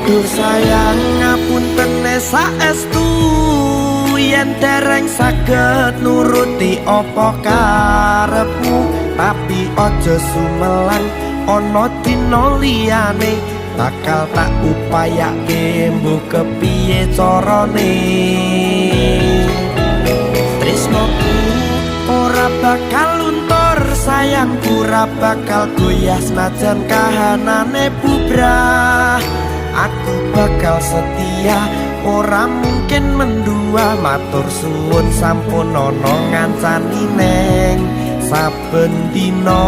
Duh sayang, ngapuntene saestu yen dereng saged nuruti apa karepmu, tapi aja sumelang, ana dina liyane bakal tak upayake mbuh kepiye carane. Tresnoku ora bakal luntur, sayangku ora bakal goyah, senajan kahanane bubrah. Aku bakal setia, ora mungkin mendua. Matur suwun sampun ana ngancani neng saben dina.